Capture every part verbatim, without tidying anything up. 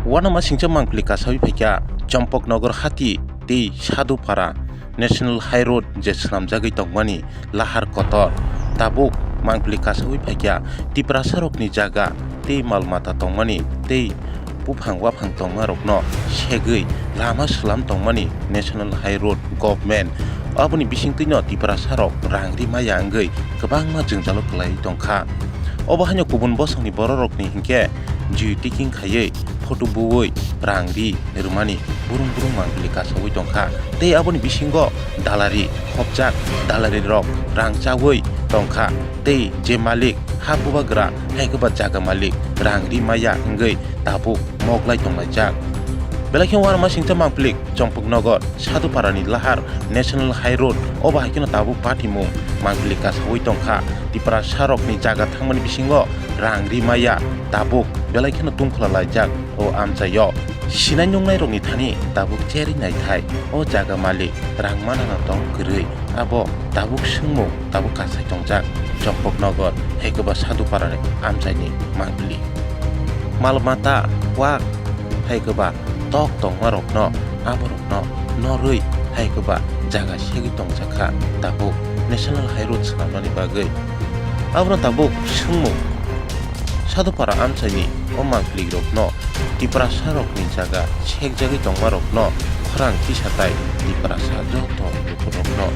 Uanama singcha mangpili kasawi phaikha Champaknagar hati tei Sadhupara National High Road je swnamjagwi tongmani lahar kotor. Tabuk mangpili kasawi phaikha Tiprasarokni jaga tei mal mata tongmani tei buphang waphang tongmarokno segwi lama swlam tongmani National High Road Government. Aboni bisingtwino Tiprasarok rang ri maya wngwi kwbangma jwngjalo kwlaiwi tongkha. Obo haino kubun bosongni bororokni hinkhe jui tiking khaiwi photo buwi rang ri rwmani burung burung mangpili kasawi tongkha. Tei aboni bisingo dalari khopjak, dalarirok rang chawi tongkha. Tei je malik ha bubagra hai khe ba jaga malik rang ri maya wngwi tabuk moglai tonglaijak. Belai khe uanama singcha mangpili Champaknagar Sadhuparani lahar National High Road, obo hai kheno tabuk patimung mangpili kasawi tongkha. Tiprasarokni jaga thangmani bisingo rang ri maya tabuk belai kheno tungphla laijak o amchaio. Sinai nungnairokni thani tabuk cherwi naithai o jaga malik rang manano tong kwrwi. Abo tabuk swngmung tabuk kasai tongjak Champaknagar hai khe ba Sadhuparani amchaini mangpili. Mal mata wak hai khe ba tok tongmarokno aborokno norwi hai khe ba jaga segwi tongjakha tabuk National High Road swnamnani bagwi. Abono tabuk swngmung Sadhupara amchaini o mangpilikrokno Tiprasarokni jaga sekjagwi tongmarokno khorang tisa tai Tiprasa joto lukurokno.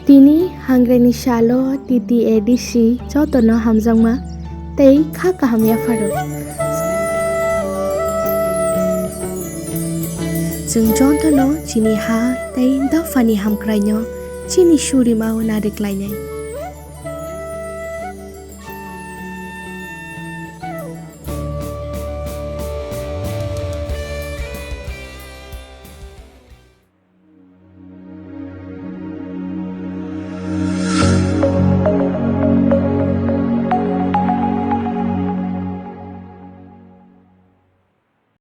Tini hangrenni salo T T A D C jotono hamjakma tei kha kaham yapharo. Chwng jotono chini ha tei dophani hamkraino chini surimao nariklainai.